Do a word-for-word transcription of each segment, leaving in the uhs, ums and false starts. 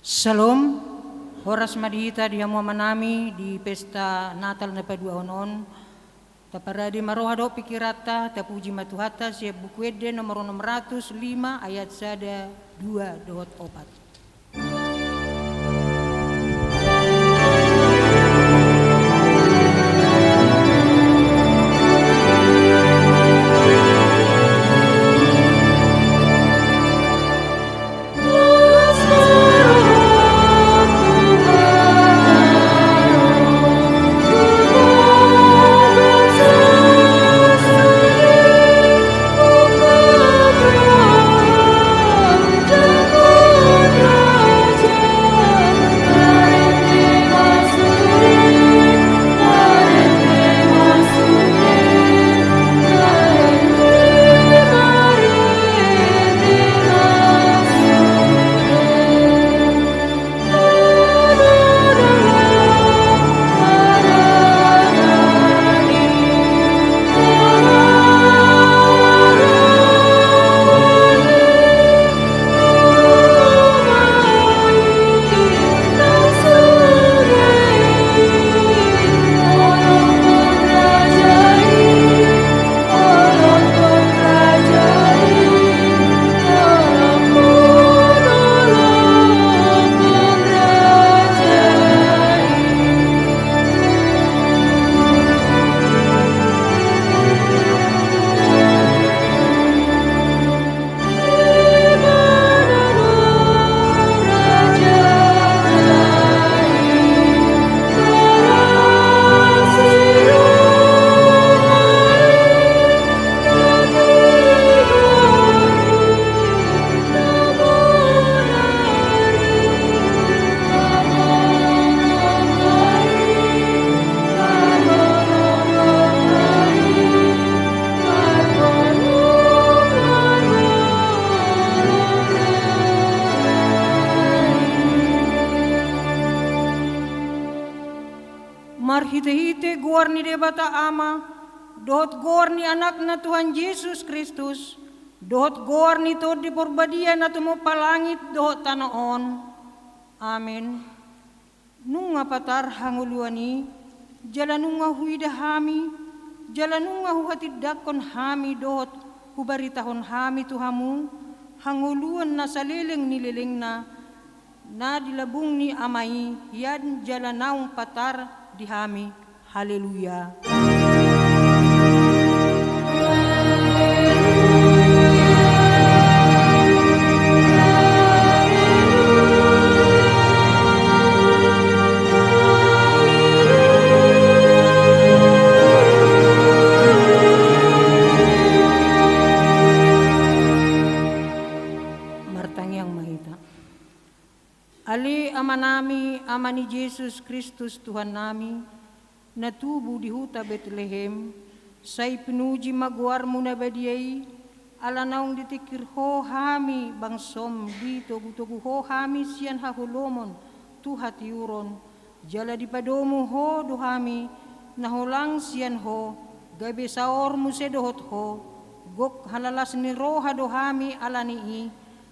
Syalom. Horas ma di hita di hamu amanami di pesta Natal na paduahon on. Taparade ma roha dohot pikiranta, tapuji ma Tuhanta sian Buku Ende nomor onom ratus lima ayat sada, dua dohot opat. Marhitehite goar ni Debata Ama, dohot goar ni Anakna Tuhan Jesus Kristus, dohot goar ni Tondi Porbadia na tumompa langit dohot tano on. Amen. Nunga patar hangoluan i, jala nunga huida hami, jala nunga huhatindangkon hami dohot hubaritahon hami tu hamu hangoluan na saleleng ni lelengna, na di labung ni Ama i hian jala naung patar di hami. Haleluya. Martangiang ma hita. Ale Amanami, Ama ni Jesus Kristus Tuhannami, na tubu di huta Betlehem, sai pinuji ma goarmu na badia i, ala naung ditingkir Ho hami bangsom, ditogutogu Ho hami sian haholomon tu hatiuron, jala dipadomu Ho do hami na holang sian Ho, gabe saor muse dohot Ho. Gok halalas ni roha do hami ala ni i,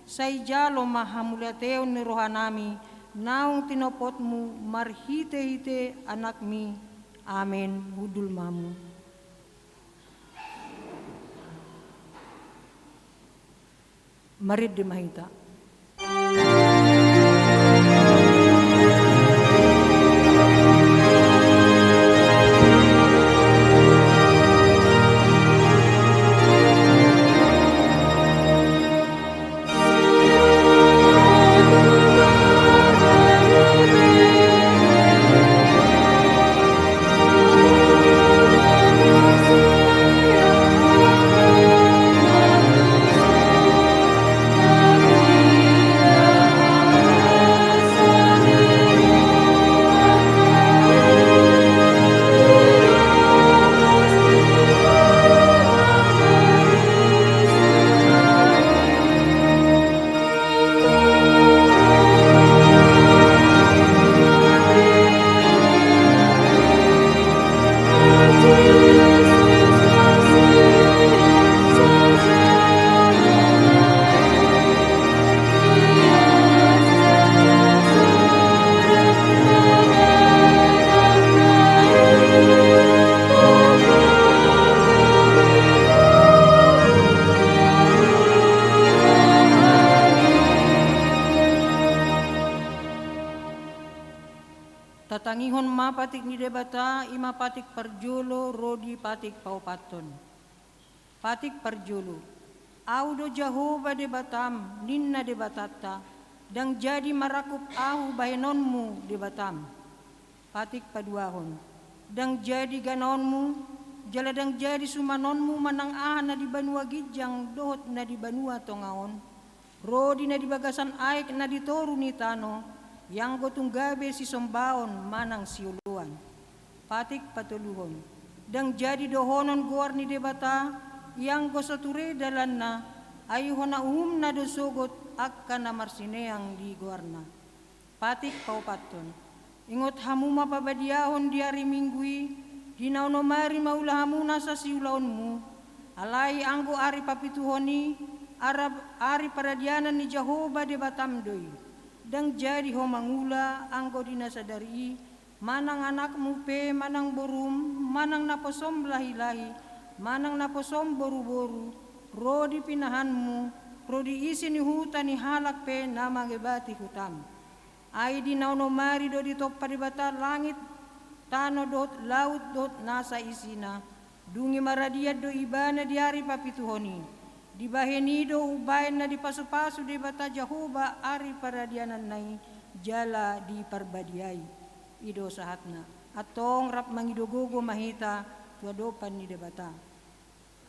sai jalo ma hamauliateon ni rohanami naung tinopotmu marhitehite Anakmi. Amen. Hundul ma hamu. Marende ma hita. Tangihon ma patik ni Debata, i ma patik parjolo ro di patik paopathon. Patik parjolo. Ahu do Jahowa Debatam, ninna Debatanta, ndang jadi marangkup ahu bahenonmu Debatam. Patik paduahon. Ndang jadi ganaonmu, jala ndang jadi sumanonmu manang aha na di banua ginjang dohot na di banua tonga on, ro di na di bagasan aek na di toru ni tano, ianggo tung gabe sisombaon manang sioloan. Patik patoluhon. Ndang jadi dohonon goar ni Debata, ianggo so ture dalanna, ai hona uhumna do sogot angka na marsineang di goarna. Patik paopathon. Ingot hamu ma pabadiahon di ari Minggu i, di na onom ari ma ula hamu nasa siulaonmu, alai anggo ari papituhon i, ara-, ari paradianan ni Jahowa Debatam do i. Ndang jadi ho mangula anggo di na sadari i, manang anakmu pe, manang borum, manang naposom lahilahi, manang naposom boruboru, ro di pinahanmu, ro di isi ni huta ni halak pe na mangebati hutam. Ai di na onom ari do ditompa Debata langit, tano dohot laut dohot nasa isina, dung i maradian do Ibana di ari papituhon i. Dibahen i do umbahen na dipasupasu Debata Jahowa ari paradiananna i jala diparbadiai. I do sahatna. Antong rap mangido gogo ma hita tu adopan ni Debata.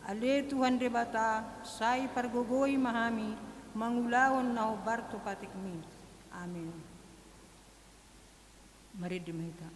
Ale Tuhan Debata, sai pargogoi ma hami mangulahon na hombar tu patikmi. Amen. Marende ma hita.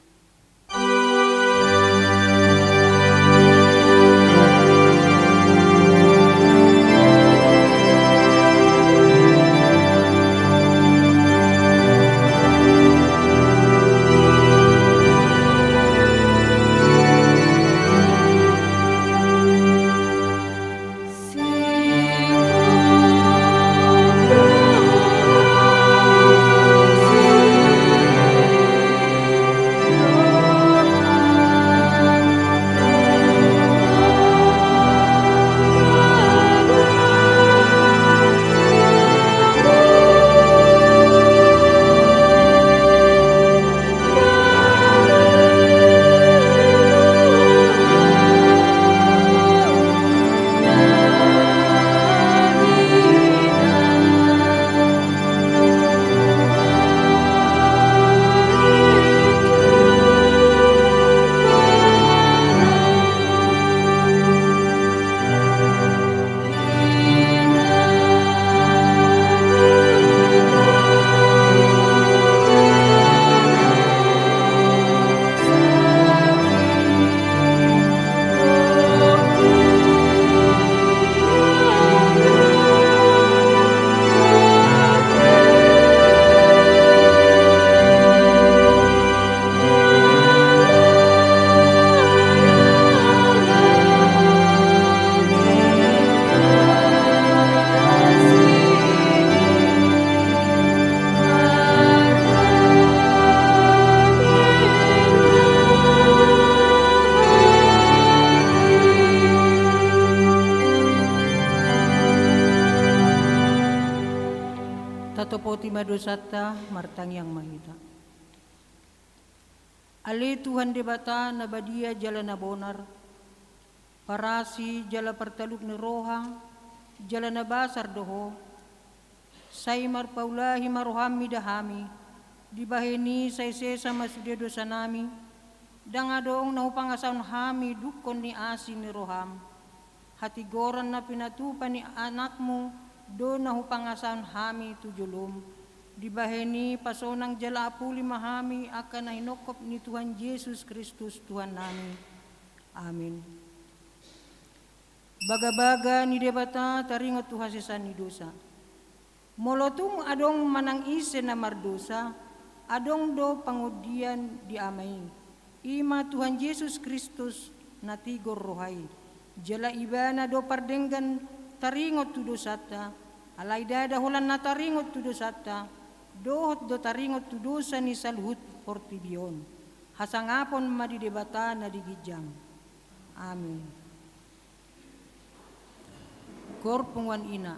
Tatopoti ma dosanta, martangiang ma hita. Ale Tuhan Debata na badia jala na bonar, parasi jala partaluk ni roha, jala na basar do Ho, sai marpaulahi ma roham mida hami, dibahen i sai sesa ma sude dosanami, ndang adong na hupangasahon hami dungkon ni asi ni roham. Hatigoran na pinatupa ni Anakmu do na hupangasahon hami tu jolom. Dibahen i pasonang jala apuli ma hami angka na hinongkop ni Tuhan Jesus Kristus Tuhannami. Amin. Bagabaga ni Debata taringot tu hasesaan ni dosa. Molo tung adong manang ise na mardosa, adong do pangondian di Ama i, i ma Tuhan Jesus Kristus na tigor roha i. Jala Ibana do pardenggan taringot tu dosanta, alai ndada holan na taringot tu dosanta, dohot do taringot tu dosa ni saluhut portibi on. Hasangapon ma di Debata na di ginjang. Amin. Koor punguan ina.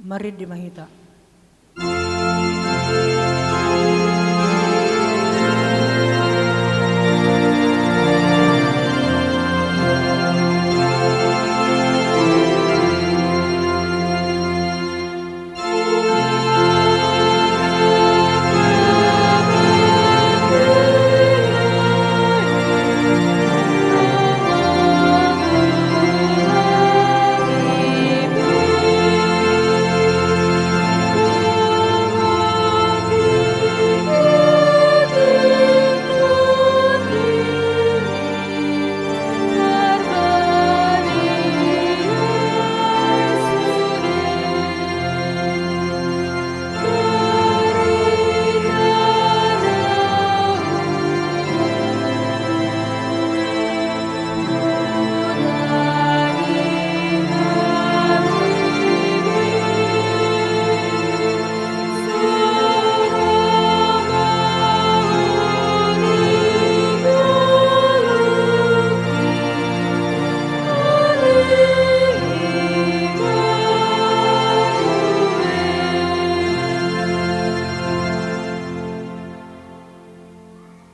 Marende ma hita.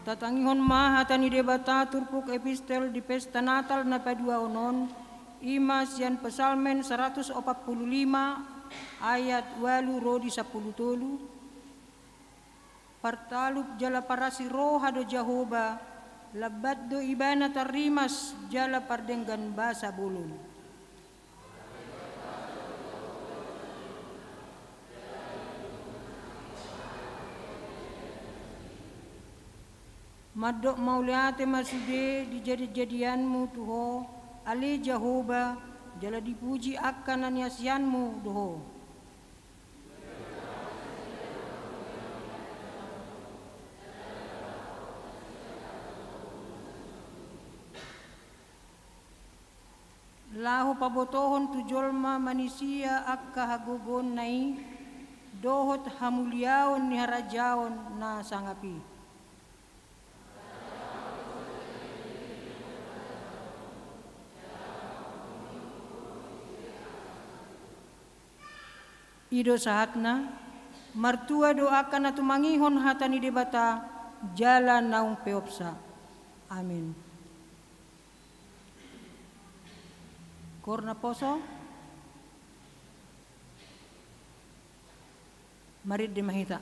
Tatangihon ma hata ni Debata turpuk epistel di pesta Natal na paduahon on, i ma sian Psalmen saratus opat pulu lima ayat ualu ro di sampulu tolu. Partalup jala parasi roha do Jahowa, lambat do Ibana tarrimas jala pardenggan basa bolon. Mandok mauliate ma sude di jadejadianmu tu Ho, ale Jahowa, jala dipuji angka na niasianmu do Ho. Laho pabotohon tu jolma manisia angka hagogoonna i, dohot hamuliaon ni harajaon na sangap i. I do sahatna, martua do angka na tumangihon hata ni Debata, jala naung peopsa. Amen. Koor naposo. Marende ma hita.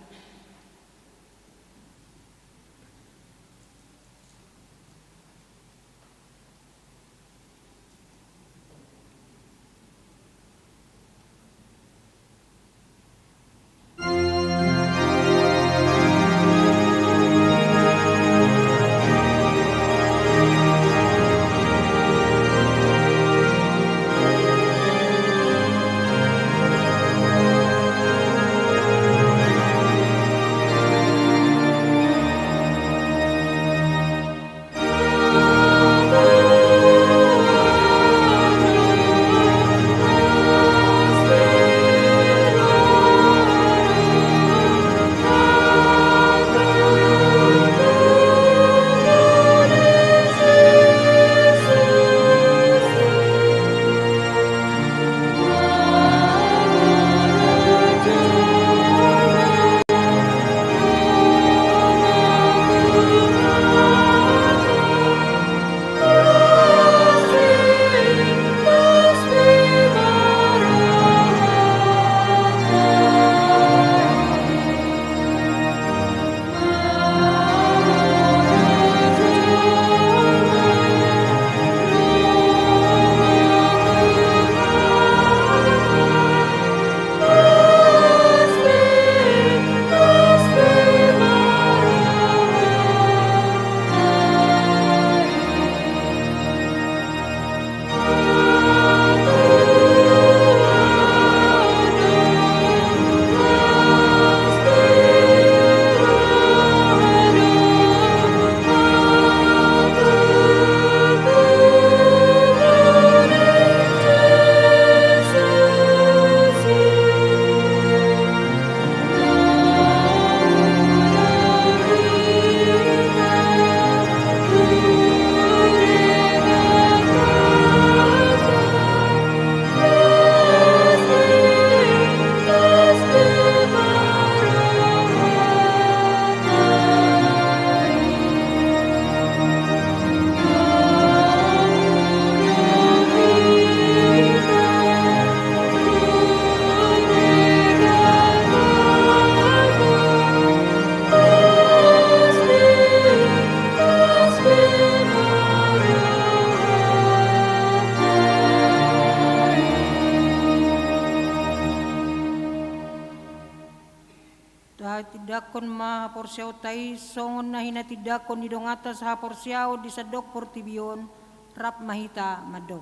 Tahatindangkon ma haporseaonta i songon na hinatindangkon ni donganta sahaporseaon di sandok portibi on. Rap ma hita mandok.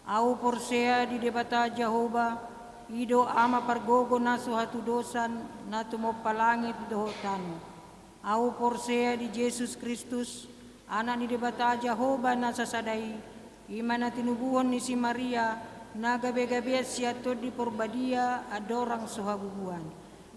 Ahu porsea di Debata Jahowa, i do Ama pargogo na so hatudosan, na tumompa langit dohot tano. Ahu porsea di Jesus Kristus, Anak ni Debata Jahowa na sasada i, i ma na tinubuhon ni si Maria, na gabegabean sian Tondi Porbadia andorang so habubuhan.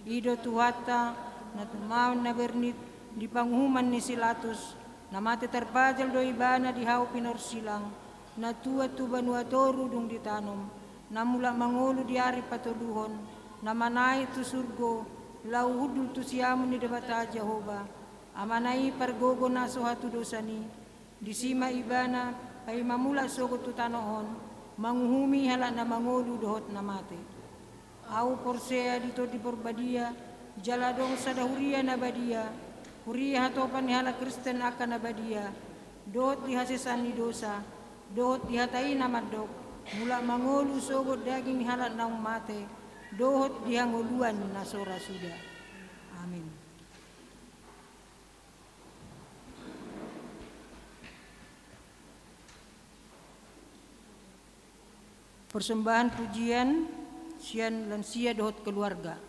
I do Tuhanta, na tumaon na bernit di panguhuman ni si Latus, na mate tarpajal do Ibana di hau pinorsilang, na tuat tu banua toru dung ditanom, na mulak mangolu di ari patoluhon, na manaek tu surgo, laho hundul tu siamun ni Debata Jahowa, Amana i pargogo na so hatudosan i. Disi ma Ibana, paima mulak sogot tu tano on, manguhumi halak na mangolu dohot na mate. Ahu porsea di Tondi Porbadia, jala adong sada huria na badia, huria hatopan ni halak Kristen angka na badia, dohot di hasesaan ni dosa, dohot di hata i na mandok, mulak mangolu sogot daging ni halak naung mate, dohot di hangoluan na so ra suda. Amin. Persembahan pujian sian lansia dohot keluarga.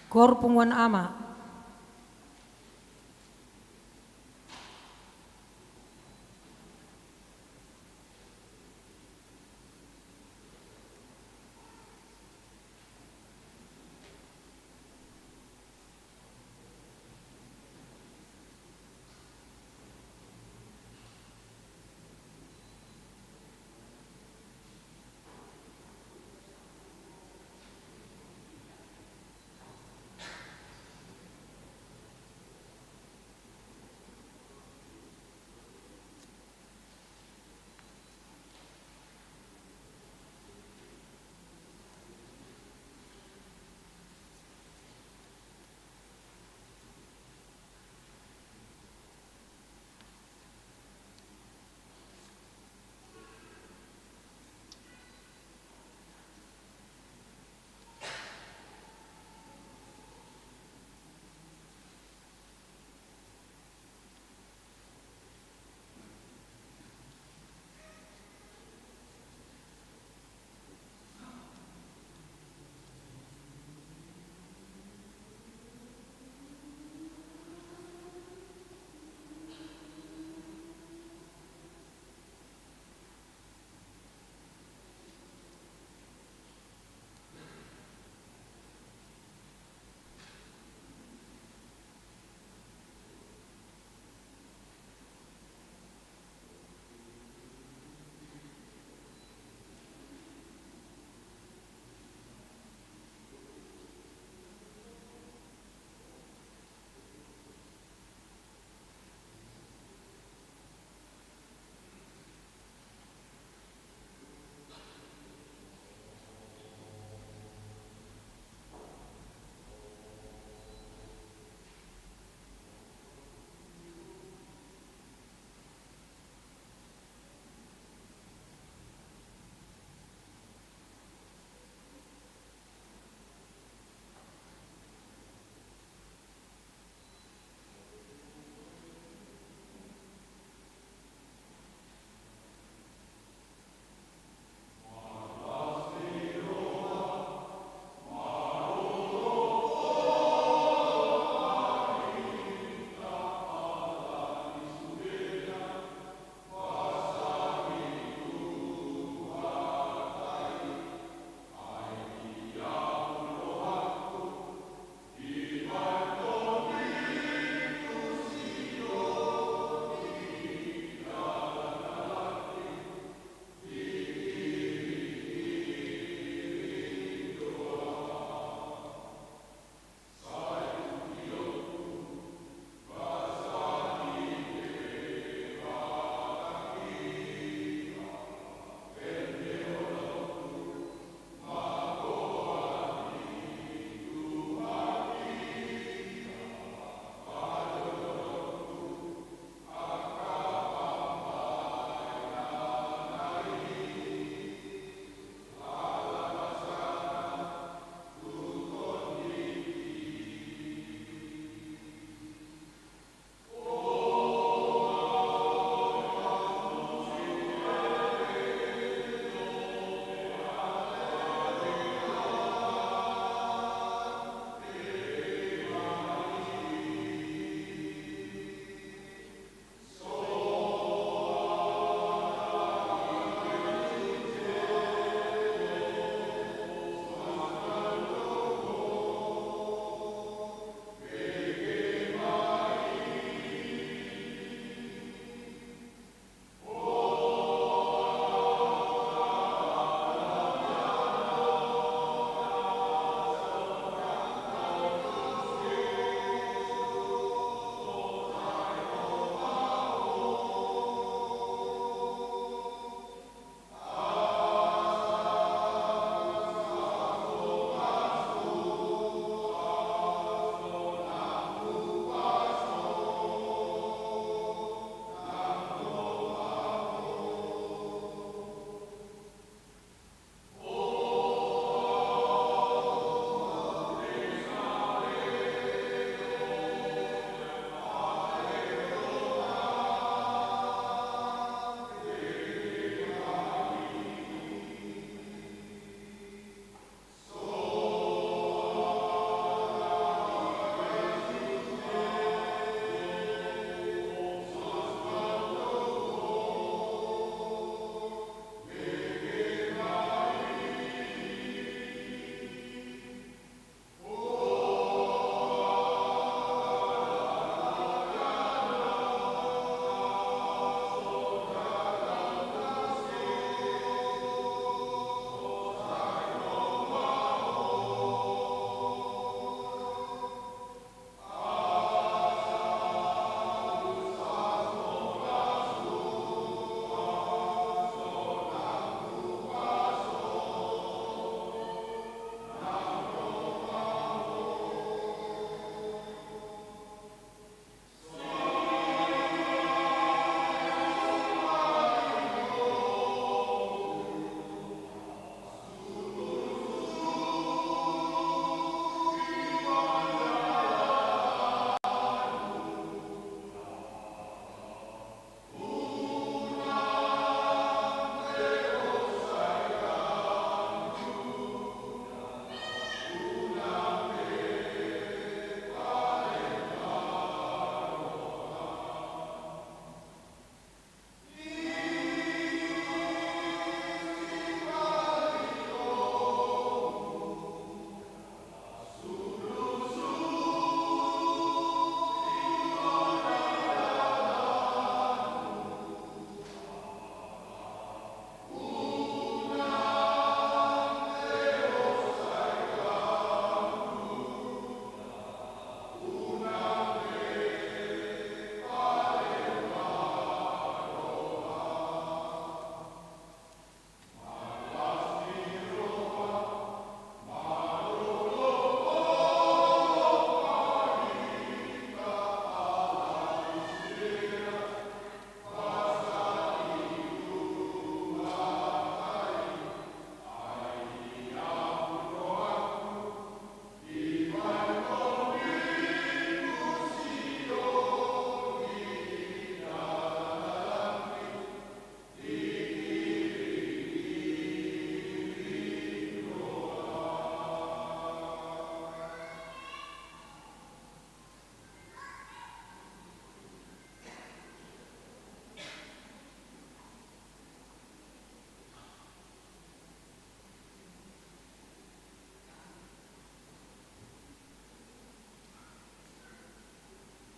Gor punguan ama.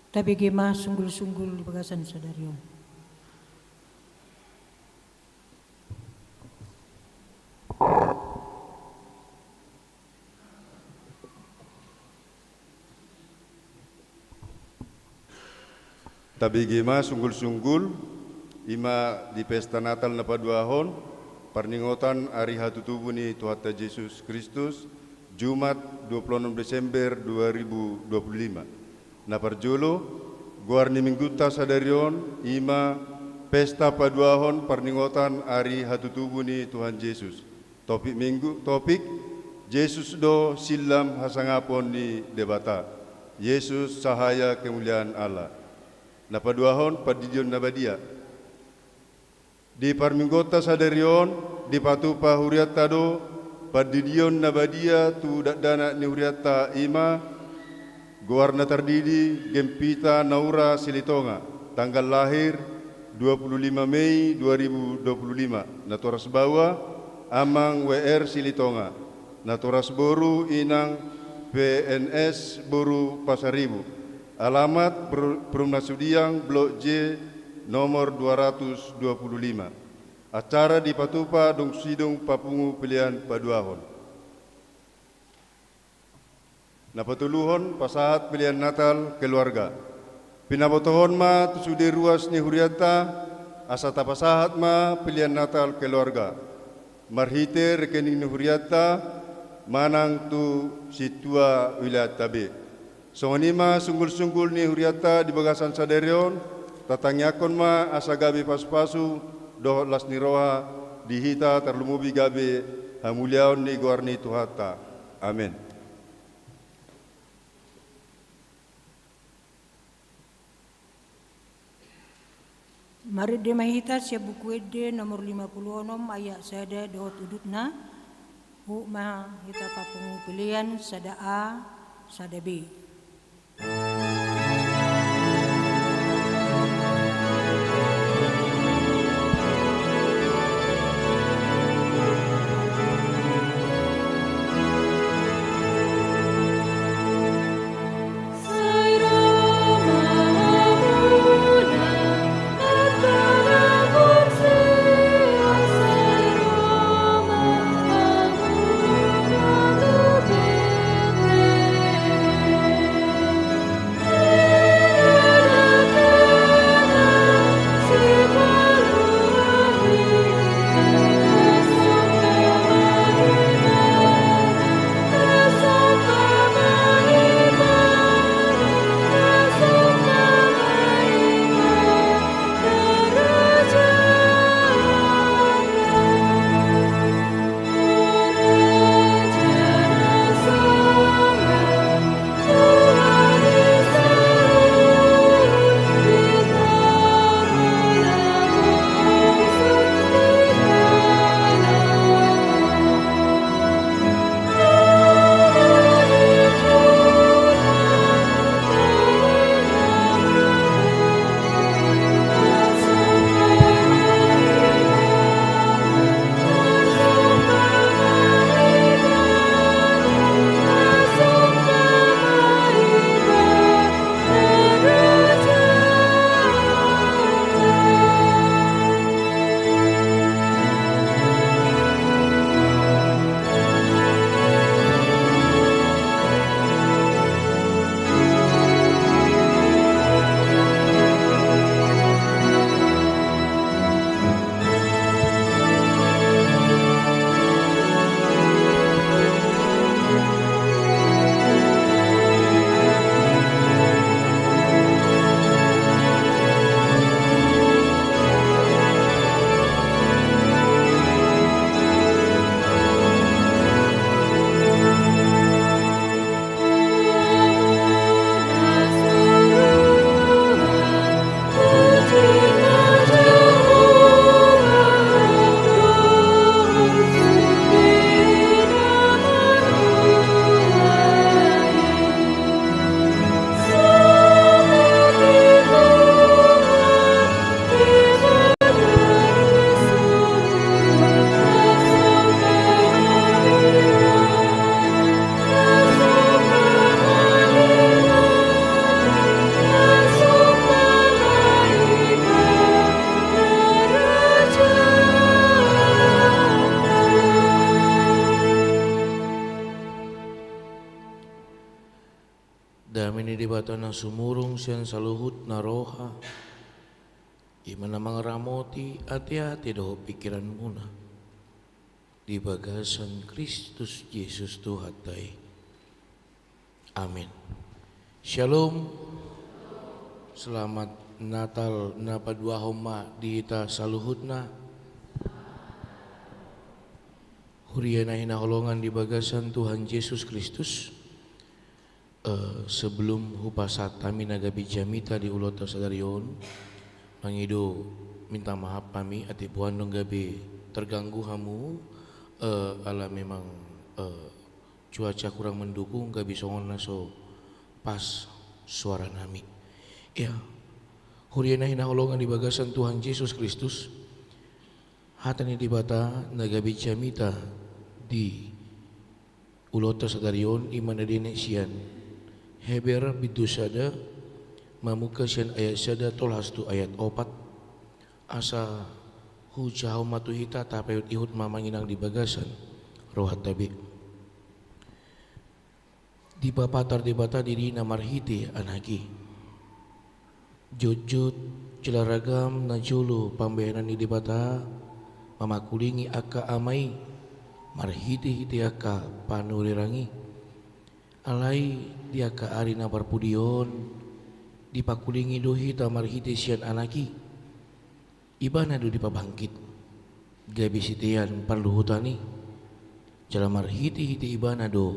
Tabege ma sunggul-sunggul di bagasan sadari on. Tabege ma sunggul-sunggul, i ma di pesta Natal na paduahon, parningotan ari hatutubu ni Tuhanta Jesus Kristus, Jumat dua puluh enam Desember dua ribu dua puluh lima. Na parjolo, goar ni minggunta sadari on, i ma pesta paduahon parningotan ari hatutubu ni Tuhan Jesus. Topik minggu, topik, Jesus do sillam hasangapon ni Debata. Jesus sahaya kemuliaan Allah. Na paduahon, pandidion na badia. Di parmingguonta sadari on, dipatupa hurianta do pandidion na badia tu dakdanak ni hurianta, i ma goar na tardidi Gempita Naura Silitonga, tanggal lahir dua puluh lima Mei dua ribu dua puluh lima, natoras baoa Amang W R Silitonga, natoras boru Inang P N S boru Pasaribu, alamat Peru-, Perumna Sudiang, Blok J, nomor dua ratus dua puluh lima. Acara dipatupa dung sidung papungu pelean paduahon. Na patoluhon, pasahat pelean Natal keluarga. Pinabotohon ma tu sude ruas ni hurianta, asa tapasahat ma pelean Natal keluarga marhite rekening ni hurianta manang tu sintua wilayanta be. Songon i ma sunggul-sunggul ni hurianta di bagasan sadari on, tatangiangkon ma asa gabe pasu-pasu dohot las ni roha di hita, tarlumobi gabe hamuliaon ni goar ni Tuhanta. Amen. Marende ma hita sian Buku Ende nomor lima puluh onom ayat sada dohot udutna. Huhut ma hita papungu pelean sada A, sada B. Debata na sumurung sian saluhutna roha, i ma na mangaramoti ateate dohot pingkiranmuna di bagasan Kristus Jesus Tuhanta i. Amin. Syalom. Selamat Natal na paduahon ma di hita saluhutna. Huria na hinaholongan di bagasan Tuhan Jesus Kristus. Eh, sebelum hupasahat hami na gabe jamita di ulaonta sadari on, mangido minta maaf hami, atik boan do gabe terganggu hamu, eh, ala memang, eh, cuaca kurang mendukung, gabe songon na so pas suara nami. Ya, huria na hinaholongan di bagasan Tuhan Jesus Kristus, hata ni Debata na gabe jamita di ulaonta sadari on i ma na dienet sian Heber bindu sada, mamungka sian ayat sada tolhas tu ayat opat, asa hujahahon ma tu hita, tapaihutihut ma amang inang di bagasan rohanta be. Dipapatar Debata dirina marhite Anak i. Jotjot jala ragam na jolo pambahenan ni Debata mamangkulingi angka ama i marhitehite angka panurirang i. Alai di angka ari na parpudi on dipangkulingi do hita marhite sian Anak i. Ibana do dipabangkit gabe sitean parluhutan i, jala marhitehite Ibana do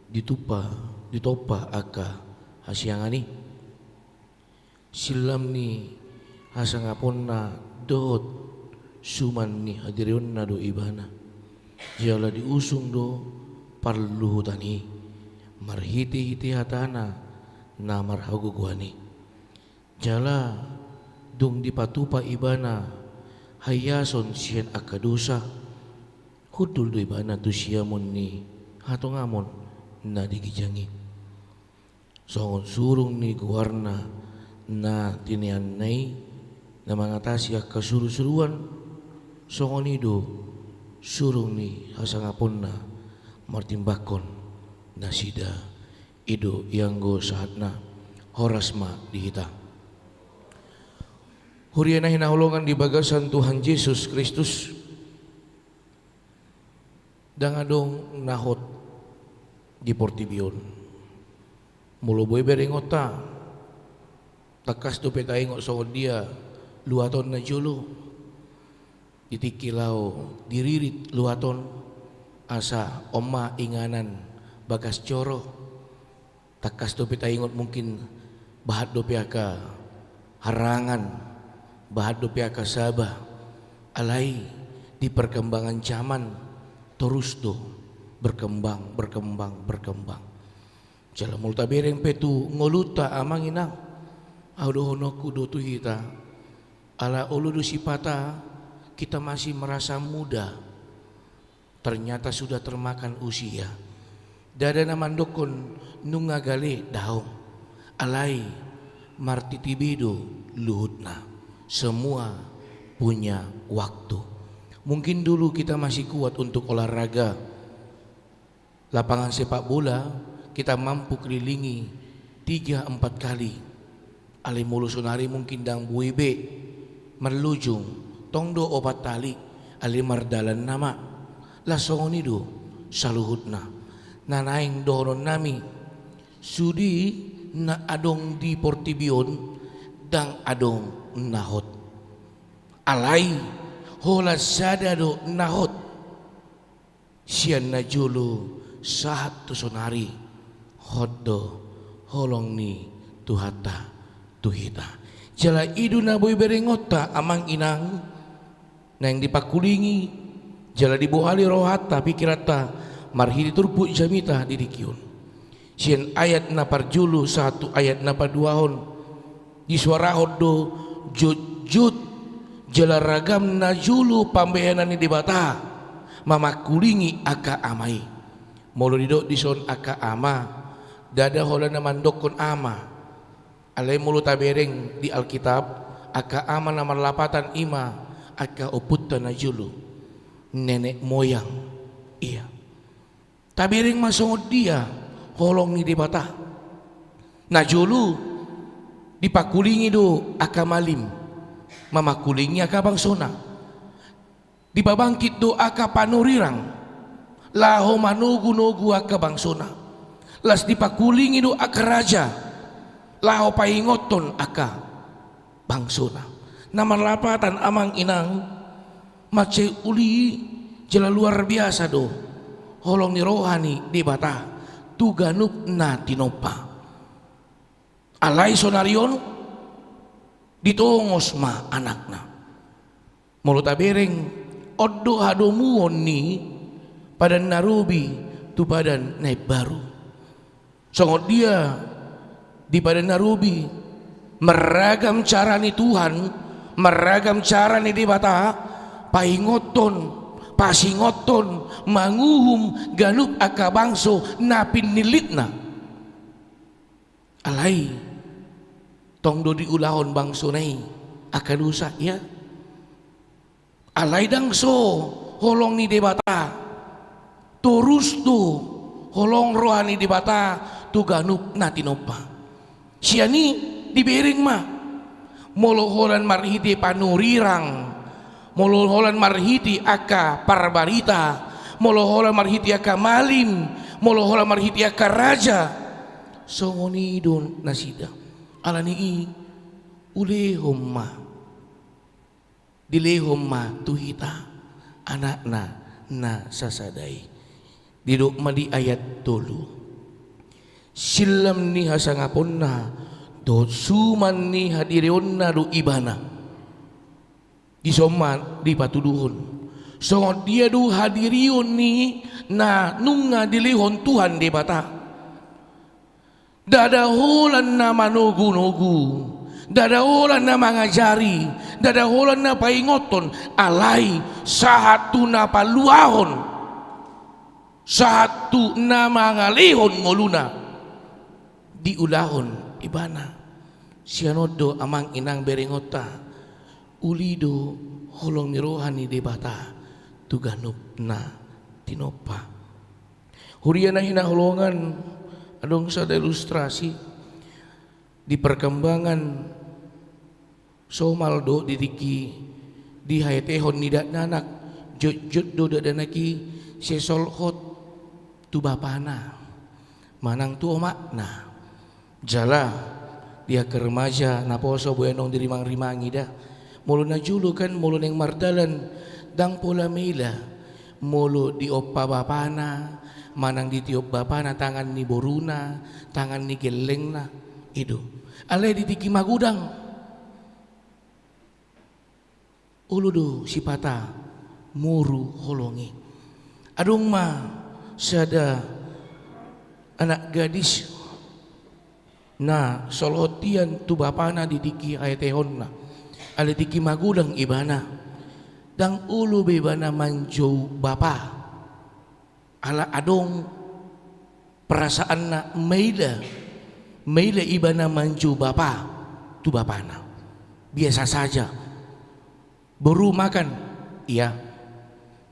ditumpa, ditompa angka hasiangan i. Sillam ni hasangaponna dohot suman ni hadirionna do Ibana, jala diusung do parluhutan i marhitehite hatana na marhagogoan i. Jala dung dipatupa Ibana haiason sian angka dosa, hundul do Ibana tu siamun ni hatongamon na di ginjang i. Songon surung ni goarna na tineanna i na mangatasi angka surusuruan, songon i do surung ni hasangaponna martimbangkon nasida. I do ianggo sahatna. Horas ma di hita. Huria na hinaholongan di bagasan Tuhan Jesus Kristus, ndang adong na hot di portibi on. Molo boi berengonta, tangkas dope taingot songon dia luaton na jolo. Di tingki laho diririt luaton, asa on ma inganan bagas joro. Tangkas dope taingot mungkin bahat dope angka harangan, bahat dope angka saba. Alai di perkembangan zaman torus do berkembang, berkembang, berkembang. Jala molo tabereng pe tu ngolunta amang inang, au dohononku do tu hita, ala olo do sipata kita masih merasa muda, ternyata sudah termakan usia. Ndada na mandokkon nunga gale, daong. Alai martitibi do luhutna. Semua punya waktu. Mungkin dulu kita masih kuat untuk olahraga. Lapangan sepak bola kita mampu kelilingi tiga empat kali. Alai molo sonari mungkin ndang boi be marlujung, tong do opat tali, alai mardalan nama. Laos songon i do saluhutna. Na naeng dohonon nami, sude na adong di portibi on ndang adong na hot. Alai holan sada do na hot. Sian na jolo sahat tu sonari, hot do holong ni Tuhanta tu hita. Jala i do na boi berengonta amang inang, naeng dipangkulingi jala dibohali rohanta, pingkiranta, marhite turpuk jamita di tingki on. Sian ayat na parjolo sahat tu ayat na paduahon, disuarahon do jotjot jala ragam na jolo pambahenan ni Debata mamangkulingi angka ama i. Molo didok dison angka ama, ndada holan na mandokkon ama. Alai molo tabereng di Alkitab, angka ama na marlapatan i ma angka ompunta na jolo, nenek moyang. Ia. Tabereng ma songon dia holong ni Debata. Najolo dipangkulingi do angka malim, mamangkulingi angka bangsona. Dipabangkit do angka panurirang, laho manogunogu angka bangsona. Laos dipangkulingi do angka raja, laho paingothon angka bangsona. Na marlapatan, amang inang, mansai uli jala luar biasa do holong ni roha ni Debata tu ganup na tinompa. Alai sonari on ditongos ma anakna. Molo tabereng, on do hadomuon ni Padan na Robi tu Padan na Imbaru. Songon dia di Padan na Robi, marragam cara ni Tuhan, marragam cara ni Debata paingothon, pasingothon, manguhum ganup angka bangso na pinillitna. Alai tong do diulahon bangsona i angka dosa, ia. Alai ndang so holong ni Debata, torus do holong roha ni Debata tu ganup na tinompa. Sian i dibereng ma, molo holan marhite panurirang, molo holan marhite angka parbarita, molo holan marhite angka malim, molo holan marhite angka raja, songon i do nasida. Alani i, ulehon ma, dilehon ma tu hita anakna na sasada i. Didok ma di ayat tolu: Sillam ni hasangaponna dohot suman ni hadirionna do ibana. Dison ma dipatuduhon songon dia do hadirion ni na nunga dilehon Tuhan Debata. Ndada holan na manogunogu, ndada holan na mangajari, ndada holan na paingothon, alai sahat tu na paluahon, sahat tu na mangalehon ngoluna, diulahon ibana. Sian on do, amang inang berengonta, uli do holong ni roha ni Debata tu ganup na tinompa. Huria na hinaholongan, adong sada ilustrasi di perkembangan somal do di tingki di haetehon ni dakdanak. Jotjot do dakdanak i sai solhot tu bapana manang tu omakna. Jala di angka remaja naposo boi annon dirimangrimangi da. Molo najolo kan, molo naeng mardalan, ndang pola maila molo diompa bapana manang ditiop bapana tangan ni boruna, tangan ni gellengna. I do. Alai di tingki magodang, olo do sipata moru holong i. Adong ma sada anak gadis na solhot hian tu bapana di tingki haetehonna. Alai tingki magodang ibana, ndang olo be ibana manjou bapa. Ala adong perasaanna maila, maila ibana manjou bapa tu bapana. Biasa saja. Boru, makan? Iya.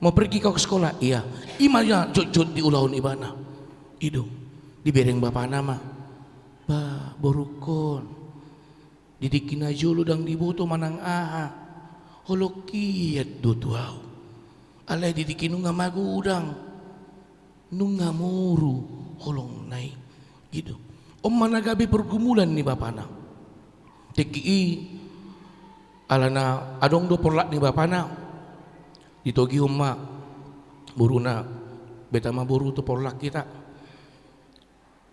Mau pergi kau ke sekolah? Iya. I ma na jotjot diulahon ibana. I do. Dibereng bapana ma: Bah, borungkon, di tingki najolo ndang diboto manang aha, holong hian do tu ahu. Alai di tingki nunga magodang, nunga moru holongna i. I do. On ma na gabe pergumulan ni bapana. Tingki i, alana adong do porlak ni bapana, ditogihon ma boruna: Beta ma boru tu porlak hita.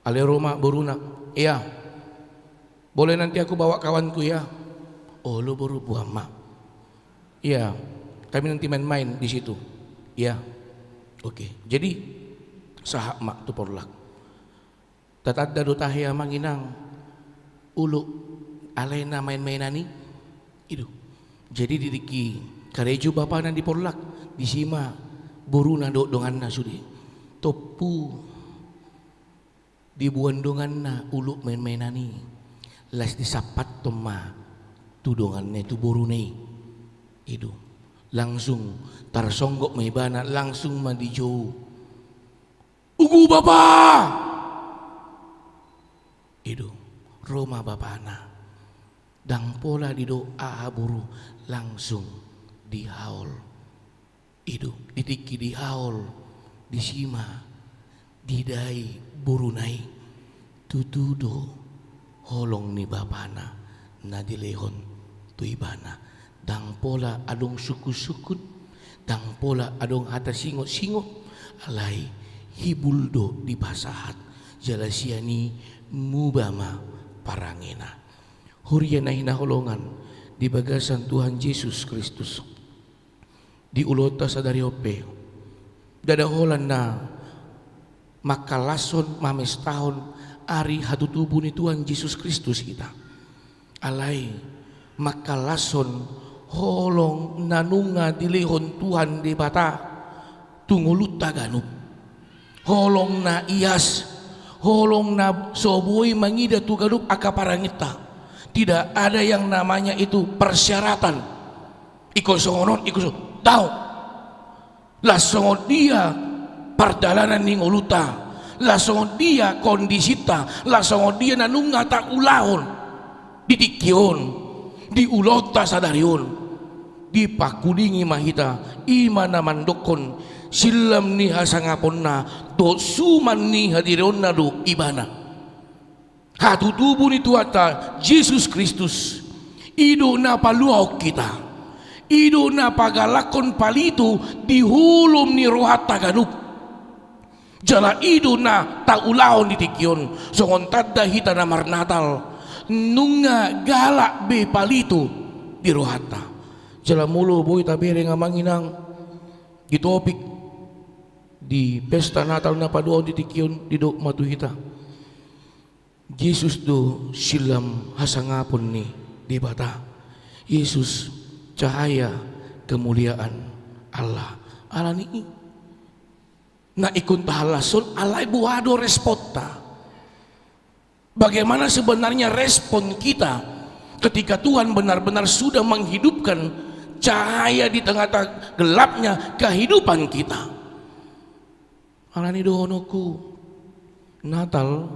Alai ro ma boruna: Iya, boleh nanti aku bawa kawanku, ya? Olo boru, boan ma. Iya, kami nanti main-main di situ. Iya. Oke. Jadi sahat ma tu porlak. Tatanda do tahe, amang inang, olo alai na main-mainan i? I do. Jadi di tingki karejo bapana di porlak, disi ma boruna dohot donganna sude. Tompu diboan donganna olo main-mainan i, laos disampathon ma tu donganna i, tu boruna i. I do. Langsung tarsonggot ma ibana, langsung ma dijou: Ugu, bapa! I do. Ro ma bapana. Ndang pola didok aha boru, langsung dihaol. I do, di tingki dihaol, disi ma didai boruna i, tutu do holong ni bapana na dilehon tu ibana. Ndang pola adong sungkun-sungkun, ndang pola adong hata singot-singot, alai hibul do dipasahat, jala sian i muba ma parangena. Huria na hinaholongan di bagasan Tuhan Jesus Kristus. Di ulaonta sadari on pe, ndada holan na mangkalashon, mamestahon ari hatutubu ni Tuhan Jesus Kristus hita. Alai mangkalashon holong na nunga dilehon Tuhan Debata tu ngolunta ganup. Holong na ias, holong na so boi mangida tu ganup angka paranginta. Tidak ada yang namanya itu persyaratan. Ingkon songon on, ingkon songon on. Daong. Laos songon dia pardalanan ni ngolunta, laos songon dia kondisinta, laos songon dia na nunga taulahon di tingki on, di ulaonta sadari on, dipangkulingi ma hita, i ma na mandokkon, sillam ni hasangaponna dohot suman ni hadirionna do ibana. Hatutubu ni Tuhanta Jesus Kristus, i do na paluahon hita, i do na pagalakhon palito di holom ni rohanta ganup. Jala i do na taulahon di tingki on, songon tanda hita na marnatal, nunga galak be palito di rohanta. Jala molo boi tabereng amang inang di topik di pesta Natal na paduahon di tingki on, didok ma tu hita, Jesus do sillam hasangapon ni Debata. Jesus cahaya kemuliaan Allah. Alani i na ingkon tahalashon, alai boha do responta? Bagaimana sebenarnya respon kita ketika Tuhan benar-benar sudah menghidupkan cahaya di tengah-tengah gelapnya kehidupan kita? Alani dohononku, Natal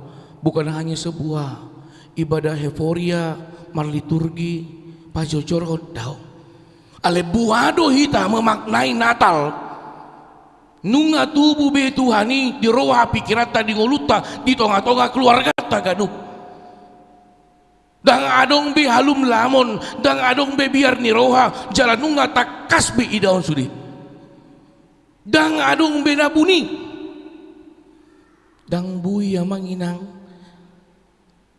bukan hanya sebuah ibadah euforia, marliturgi, pajojorhon, daong. Alai boha do hita memaknai Natal? Nunga tubu be Tuhan i di roha pikiranta, di ngolunta, di tonga-tonga keluarganta ganup. Ndang adong be halumlamon, ndang adong be biar ni roha, jala nunga tangkas be idaon sude. Ndang adong be na buni. Ndang boi amang inang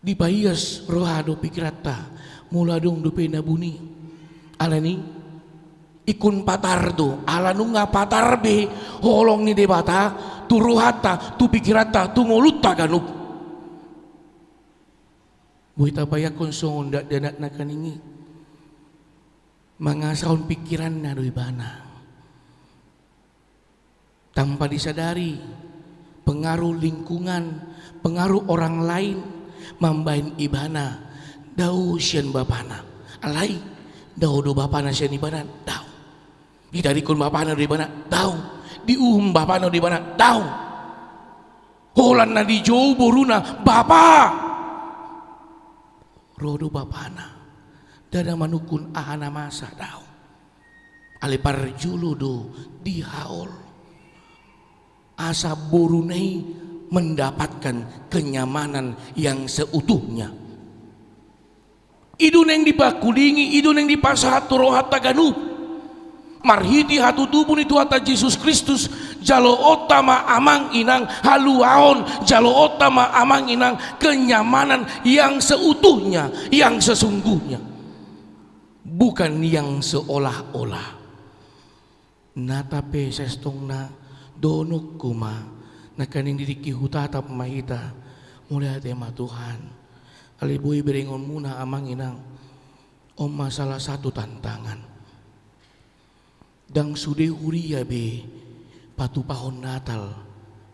dipaias roha dohot pikiranta molo adong dope na buni. Alani i ingkon patar do, ala nunga patar be holong ni Debata tu rohanta, tu pikiranta, tu ngolunta ganup. Boi tapaiakkon songon dakdanak nangkaning i, mangasahon pikiranna do ibana. Tanpa disadari, pengaruh lingkungan, pengaruh orang lain mambahen ibana dao sian bapana. Alai dao do bapana sian ibana? Dao. Ditadingkon bapana do ibana? Dao. Diuhum bapana do ibana? Dao. Holan na dijou boruna, "Bapa!" Ro do bapana, ndada manungkun aha na masa, dao. Alai parjolo do dihaol, asa boruna i mendapatkan kenyamanan yang seutuhnya. I do naeng dipangkulingi, i do naeng dipasahat tu rohanta ganup. Marhite hatutubu ni Tuhanta Jesus Kristus, jaloonta ma amang inang haluaon, jaloonta ma amang inang kenyamanan yang seutuhnya, yang sesungguhnya. Bukan yang seolah-olah. Nata pe sestongna, dohononku ma, nangkaning di tingki hutatap ma hita, mauliate ma Tuhan. Alai boi berengonmuna amang inang, on ma salah satu tantangan. Ndang sude huria be patupahon Natal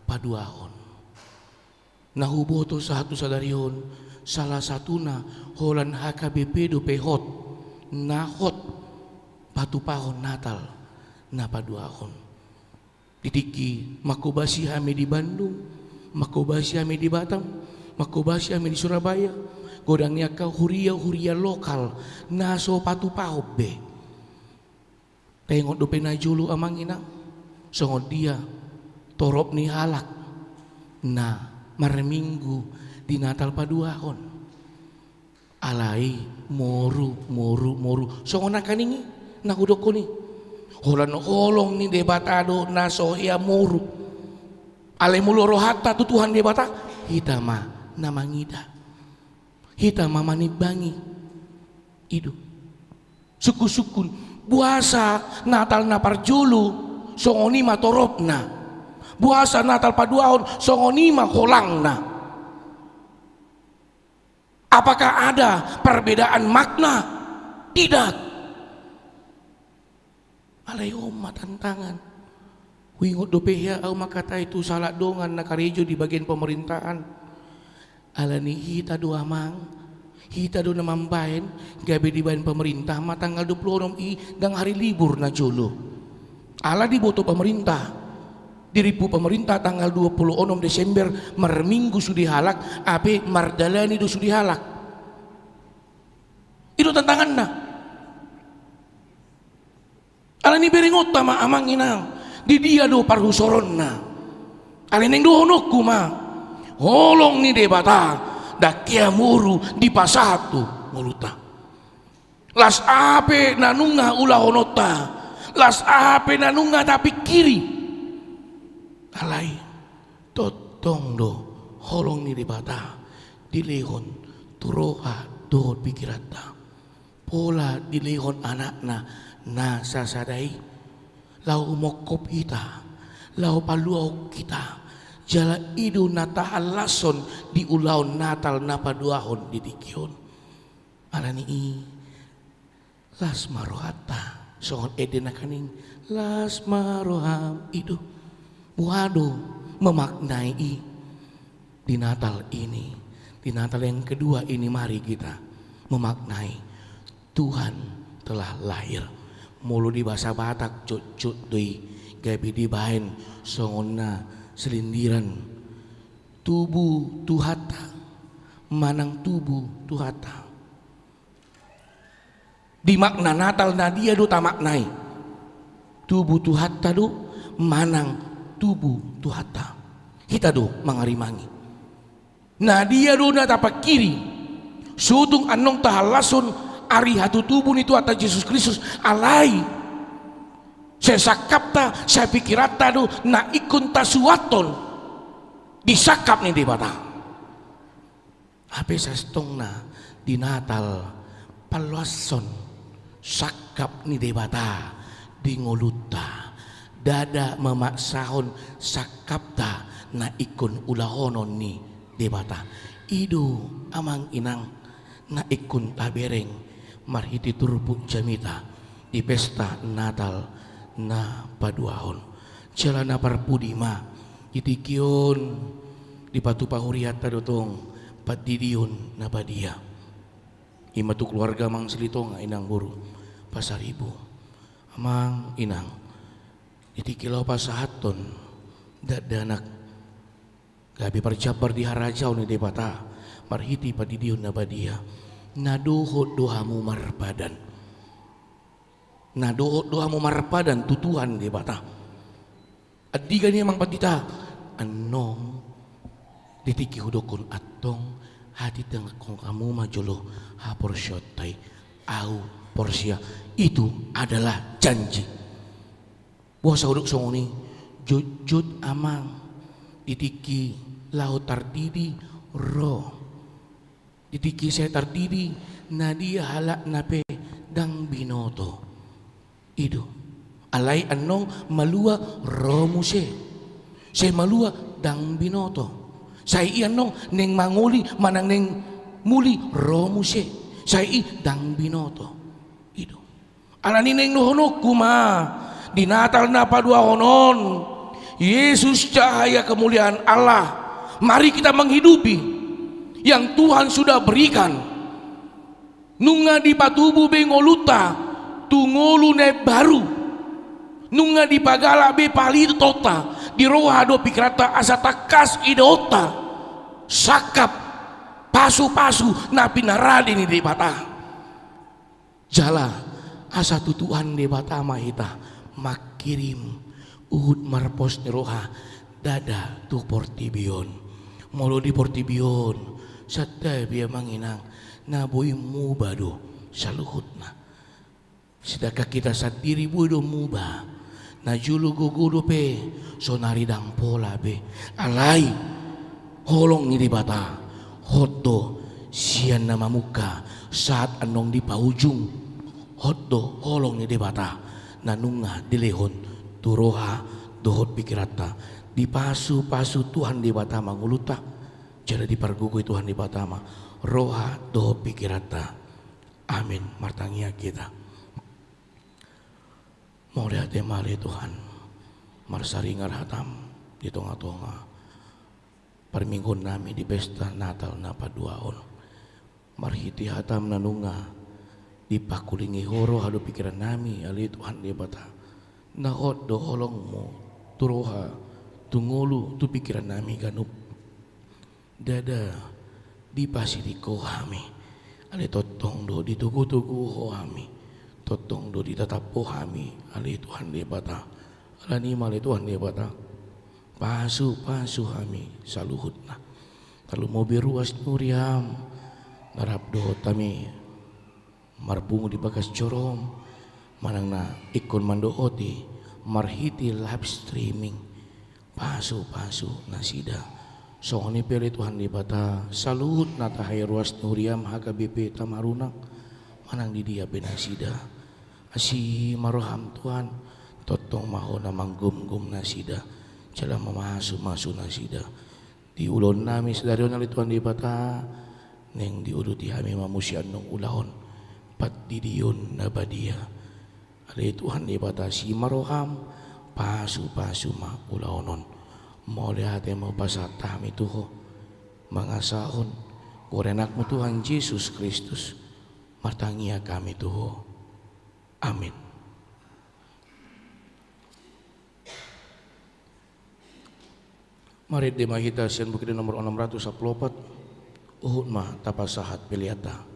paduahon. Na huboto sahat tu sadari on, salah satuna holan H K B P dope hot, na hot patupahon Natal na paduahon. Di tingki mangkobasi hami di Bandung, mangkobasi hami di Batam, Mangkobasi hami di Surabaya, godang ni angka huria-huria lokal na so patupahon be. Taingot dope na jolo, amang inang, songon dia torop ni halak na marminggu di Natal paduahon. Alai moru, moru, moru. Songon nangkaning i na hudokkon i. Holan holong ni Debata do na so hea moru. Alai molo rohanta tu Tuhan Debata, hita ma na mangida. Hita ma manimbangi. I do. Sungkun-sungkun. Boasa Natal na parjolo songon i ma toropna? Boasa Natal paduahon songon i ma holangna? Apakah ada perbedaan makna? Tidak. Alai on ma tantangan. Huingot dope hea au mangkatai tu sahalak dongan na karejo di bagian pemerintahan. Alani hita do, amang, hita do na mambahen, gabe dibahen pemerintah ma tanggal dua puluh onom i ndang hari libur na jolo. Ala diboto pemerintah, dirimpu pemerintah tanggal dua puluh onom Desember, marminggu sude halak, hape mardalani do sude halak. I do tantanganna. Alani berengonta ma, amang inang, di dia do parhusoronna. Alai naeng dohononku ma, holong ni Debata ndang hea moru dipasahat tu ngolunta. Las aha pe na nunga ulahononta, las aha pe na nunga tapingkiri. Alai tongtong do holong ni Debata dilehon tu roha dohot pingkiranta. Pola dilehon Anakna na sasada i, laho mongkop hita, laho paluahon hita. Jala i do na tahallashon di ulaon Natal na paduahon di tingki on. Alani i, las ma rohanta, songon ende nangkaning, las ma roham, i do. Boha do memaknai i? Di Natal ini, di Natal yang kedua ini, mari kita memaknai Tuhan telah lahir. Molo di bahasa Batak jotjot do i, gabe dibahen songon na silindiran, tubu Tuhanta, manang tubu Tuhanta. Di makna Natal na dia do tamaknai? Tubu Tuhanta do manang tubu Tuhanta? Hita do mangarimangi. Na dia do na tapingkiri? So tung annon tahallashon ari hatutubu ni Tuhanta Jesus Kristus, alai sai sangkapta, sai pingkiranta do na ingkon tasuanhon di sangkap ni Debata. Hape sasintongna di Natal, paloashon sangkap ni Debata di ngolunta, ndada mamaksahon sangkapta na ingkon ulahonon ni Debata. I do, amang inang, na ingkon tabereng marhite turpuk jamita di pesta Natal na paduahon. Jala na parpudi ma, di tingki on dipatupa hurianta do tong pandidion na badia. I ma tu keluarga Amang Silitonga, Inang Boru Pasaribu. Amang, Inang, di tingki laho pasahathon dakdanak gabe parjambar di harajaon ni Debata marhite pandidion na badia, na dohot do hamu marpadan. Na dohot do hamu marpadan tu Tuhan Debata. Andigan i, Amang Pandita? Annon di tingki hudokkon antong, hatindangkon hamu ma jolo haporseaonta i. Au porsea, itu adalah janji. Boasa hudok songon i? Jotjot, Amang, di tingki laho tardidi ro, di tingki sai tardidi, na dia halakna pe ndang binoto. I do. Alai annon malua ro muse. Sai malua ndang binoto. Sai i annon naeng mangoli manang naeng muli ro muse. Sai i ndang binoto. I do. Alani naeng dohononku ma, di Natal na paduahon on, Yesus cahaya kemuliaan Allah. Mari kita menghidupi yang Tuhan sudah berikan. Nunga dipatubu be ngolunta tu ngolu na imbaru. Nunga dipagalak be pahalitonta, di roha dohot pingkiranta asa tangkas idaonta sangkap pasu-pasu na pinarade ni Debata. Jala asa tu Tuhan Debata ma hita mangkirim uhum marpos ni roha, ndada tu portibi on. Molo di portibi on, santabi amang inang, na boi muba do saluhutna. Sedangkan hita sandiri boi do muba. Na jolo gogo dope, saonari ndang pola be. Alai holong ni Debata hot do sian na mamungka, saat annon di paujung. Hot do holong ni Debata na nunga dilehon tu roha dohot pikiranta. Dipasu-pasu Tuhan Debata ma ngolunta, jala dipargogoi Tuhan Debata ma roha dohot pikiranta. Amin. Martangiang hita. Mauliate ma ale Tuhan, marsaringar hatam di tonga-tonga parmingguon nami di pesta Natal na paduahon. Marhite hatam na nunga dipangkulingi Ho roha dohot pikiran nami, ale Tuhan Debata, na hot do holongmu tu roha, tu ngolu, tu pikiran nami ganup. Ndada dipasiding Ho hami, alai tongtong do ditogu-togu Ho hami, tongtong do ditatap Ho hami, ale Tuhan Debata. Alani i ma ale Tuhan Debata, pasu-pasu hami saluhutna. Tarlumobi ruas ni huriam na rap dohot hami marpungu di bagas joro-Mu, manang na ingkon mandohoti marhite live streaming. Pasu-pasu nasida. Songon i pe ale Tuhan Debata, saluhut na tahe ruas ni huriam H K B P Tamarunang, manang di dia pe nasida. Asi ma roham Tuhan, tongtong ma Ho na manggomgom nasida, jala mamasu-masu nasida. Di ulaon nami sadari on ale Tuhan Debata, naeng diuduti hami ma muse annon ulaon pandidion na badia. Ale Tuhan Debata, asi ma roham, pasu-pasu ma ulaon on. Mauliate ma hupasahat hami tu Ho, mangasahon goar ni Anak-Mu Tuhan Jesus Kristus, martangiang hami tu Ho. Amin. Marende ma hita sian Buku Ende nomor onom ratus sampulu opat, huhut ma tapasahat peleanta.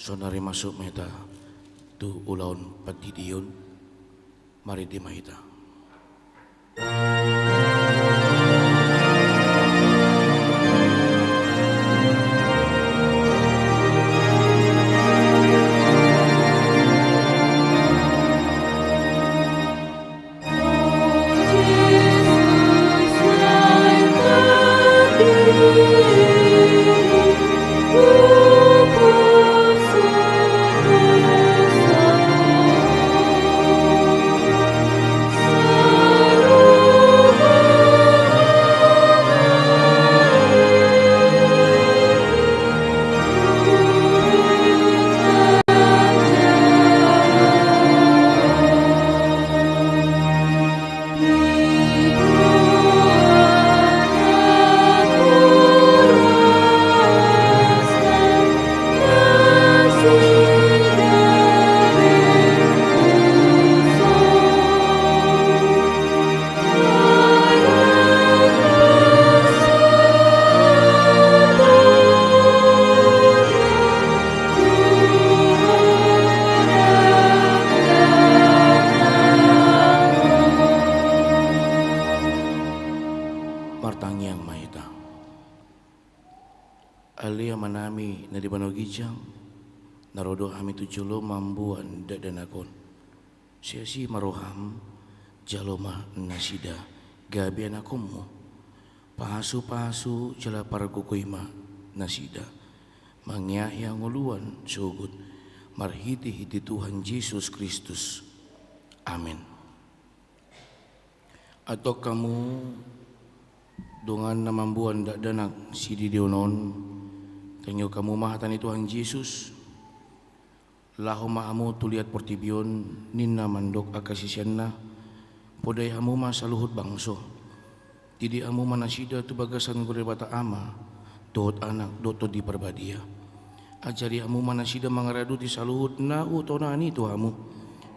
Saonari masuk ma hita tu ulaon pandidion. Marende ma hita. Martangiang ma hita. Ale Amanami na di banua ginjang, na ro do hami tu jolo mamboan dakdanak on. Sai asi ma roham, jalo ma nasida gabe anakkonmu. Pasupasu jala pargogoi ma nasida mangeahi hangoluan sogot, marhitehite Tuhan Jesus Kristus. Amen. Antong hamu dongan na mamboan dakdanak sididion on, tangihon hamu ma hata ni Tuhan Jesus. Laho ma hamu tu liat portibi on, ninna mandok angka siseanna, podai hamu ma saluhut bangso. Didik hamu ma nasida tu bagasan goar ni Debata Ama dohot Anak dohot Tondi Parbadia. Ajari hamu ma nasida mangaraduti saluhut na hutonani tu hamu.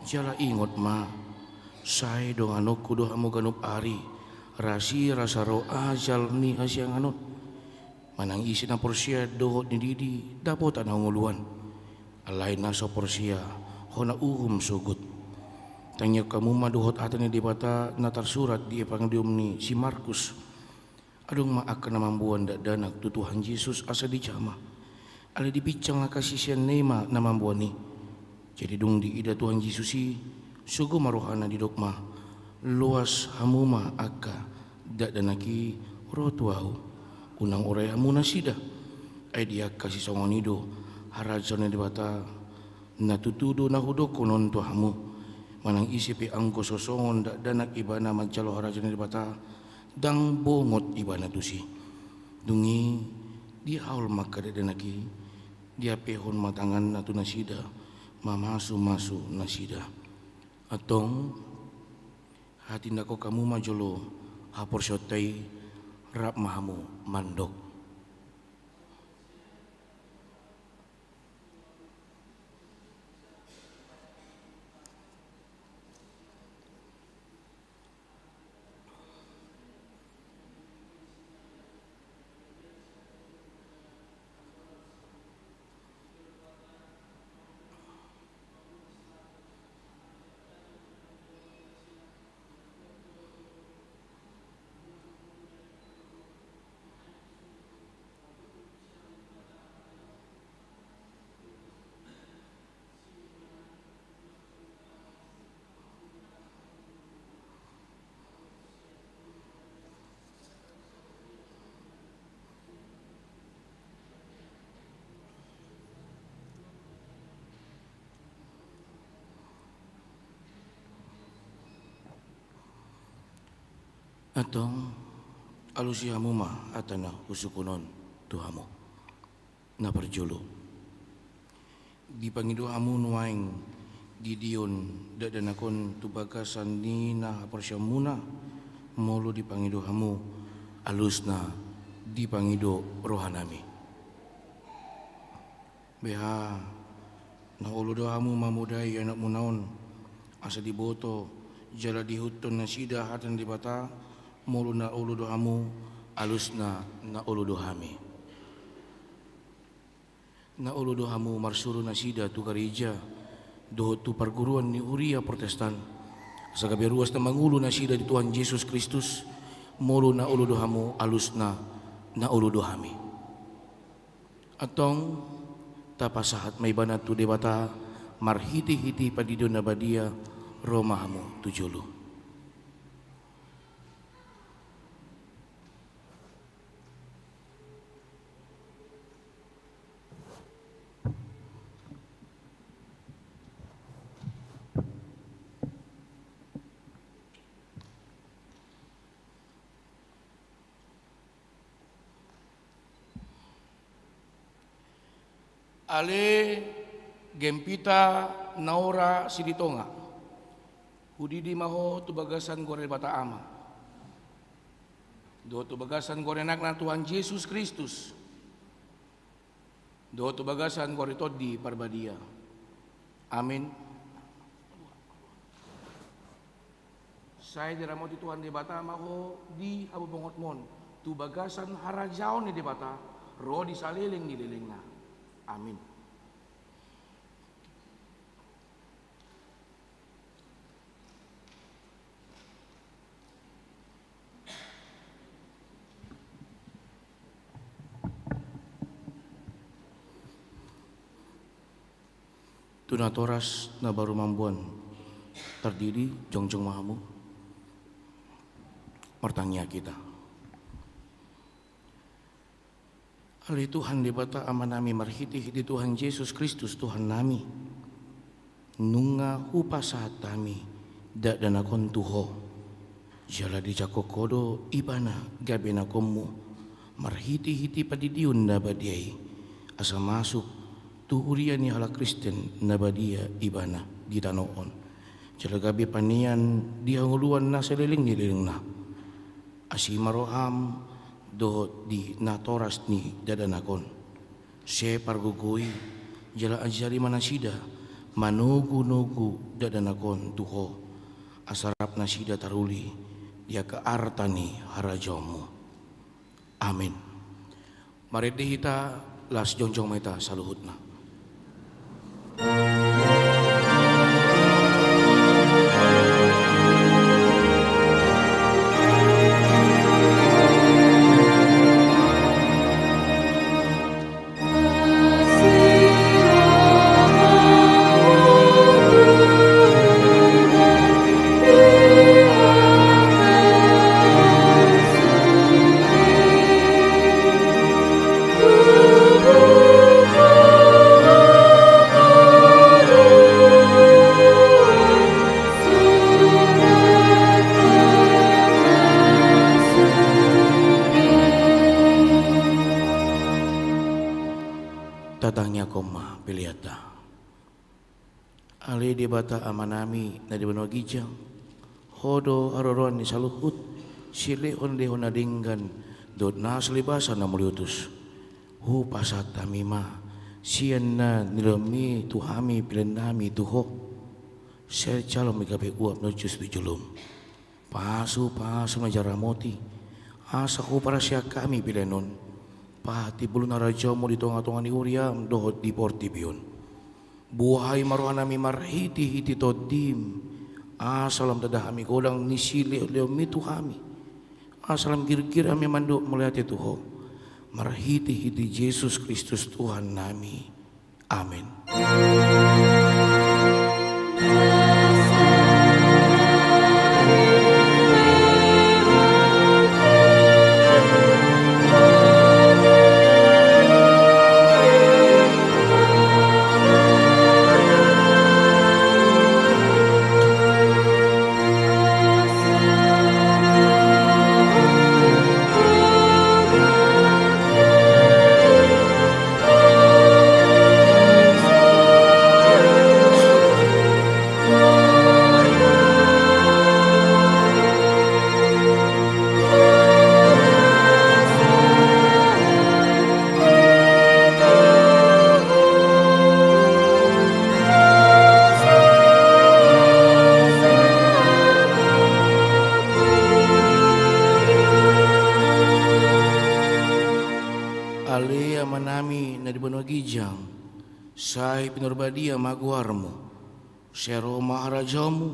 Jala ingot ma, sai donganonku do hamu ganup ari, rasirasa ro ajal ni hasiangan on. Manang ise na porsea dohot nididi, dapotan hangoluan. Alai na so porsea, hona uhum sogot. Tangihon hamu ma dohot hata ni Debata na tarsurat di Evangelium ni si Markus. Adong ma angka na mamboan dakdanak tu Tuhan Jesus asa dijama. Alai dipinsang angka siseanna i ma na mamboan i. Jadi dung diida Tuhan Jesus i, sogo ma rohana, didok ma, loas hamu ma angka dakdanak i ro tu ahu. Unang orai hamu nasida. Ai di angka sisongon i do harajaon ni Debata. Na tutu do na hudokkon on tu hamu. Manang ise pe anggo so songon dakdanak ibana manjalo harajaon ni Debata, ndang bongot ibana tusi. Dung i dihaol ma angka dakdanak i, diampehon ma tanganna tu nasida, mamasumasu nasida. Antong, hatindangkon hamu ma jolo haporseaonta i, rap ma hamu mandok. Antong, alusi hamu ma hata na husungkun on tu hamu. Na parjolo, dipangido hamu nuaeng didion dakdanak on tu bagasan ni na haporseaonmuna, molo dipangido hamu alusna dipangido rohanami. Beha na olo do hamu mamodai anakmuna on, asa diboto jala diihuthon nasida hata ni Debata, molo na olo do hamu alusna na olo do hami. Na olo do hamu marsuru nasida tu gareja dohot tu parguruan ni huria Protestan, asa gabe ruas na mangolu nasida di Tuhan Jesus Kristus, molo na olo do hamu alusna, na olo do hami. Antong tapasahat ma ibana tu Debata marhitehite pandidion na badia. Ro ma hamu tu jolo. Ale Gempita Naora Silitonga, hudidi ma ho tu bagasan goar ni Debata Ama dohot tu bagasan goar ni Anakna Tuhan Jesus Kristus dohot tu bagasan goar ni Tondi Parbadia. Amin. Sai diramoti Tuhan Debata ma ho di hamuliateon on tu bagasan harajaon ni Debata ro di saleleng ni lelengna. Amin. Tu natoras na baru mamboan tardidi, jongjong ma hamu. Martangiang hita. Ale Tuhan Debata Amanami, marhitehite Tuhan Jesus Kristus Tuhannami, nunga hupasahat hami dakdanak on tu Ho. Jala dijangkon Ho do Ibana gabe anakonMu marhitehite pandidion na badia i, asa masuk tu huria ni halak Kristen na badia Ibana di tano on, jala gabe panean di hangoluan na saleleng ni lelengna. Asi ma rohaM dohot di natoras ni dakdanak on. Sai pargogoi jala ajari ma nasida manogunogu dakdanak on tu Ho, asa rap nasida taruli di angka arta ni harajaonMu. Amin. Marende hita, las jongjong ma hita saluhutna. Tatangiangkon ma peleanta. Ale Debata Amanami na di banua ginjang, Ho do haroroan ni saluhut silehonlehon na denggan dohot na so leleng basa na mauliutus. Hupasahat hami ma sian na nilehonMi tu hami peleannami tu Ho. Sai jalo ma i gabe uap na uncus tu joloM. Pasupasu ma i jala ramoti, asa huparsihaholongan hami pelean on patik bolon harajaonMu di tongatonga ni huriaM dohot di portibi on. Buhai ma rohanami marhitehite TondiM, asa lam tanda hami godang ni silehonlehonMi tu hami, asa lam girgir hami mandok mauliate tu Ho, marhitehite Jesus Kristus Tuhannami. Amin. Sai pinarbadia ma goarmu. Sai ro ma harajaonmu.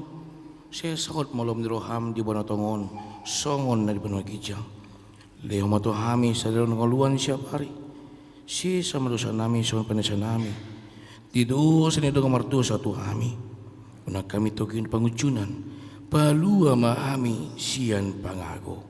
Sai saut ma lomo ni roham di banua tonga on songon na di banua ginjang. Lehon ma tu hami sadari on hangoluan siapari. Sesa ma dosanami songon panesanami di dosa ni na mardosa tu hami. Unang hami togihon pangunjunan. Palua ma hami sian pangago.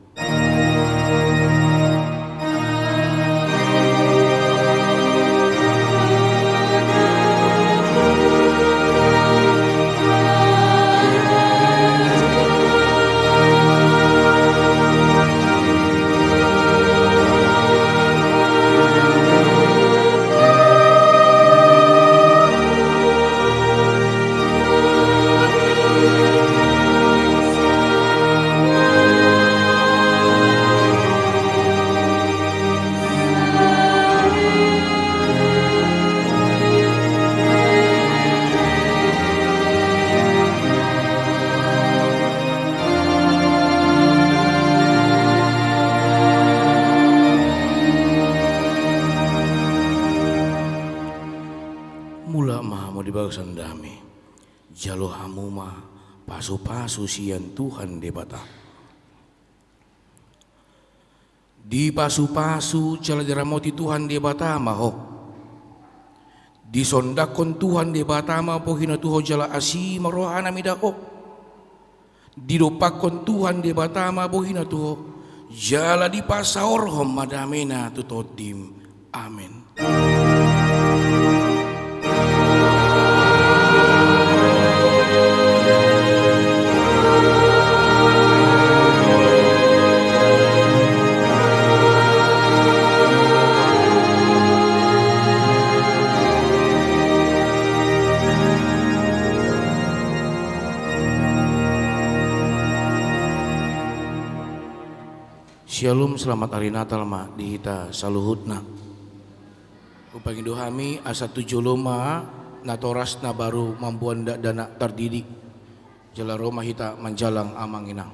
Mulak ma hamu di bagasan dame. Jalo hamu ma pasupasu sian Tuhan Debata. Dipasupasu jala diramoti Tuhan Debata ma ho. Disondanghon Tuhan Debata ma bohina tu ho jala asi ma rohana mida ho. Didompakhon Tuhan Debata ma bohina tu ho jala dipasaorhon ma damena tu tondim. Amen. Syalom, selamat hari Natal ma di hita saluhutna. Hupangido hami asa tu jolo ma natoras na baru mamboan dakdanak tardidi. Jala ro ma hita manjalang amang inang.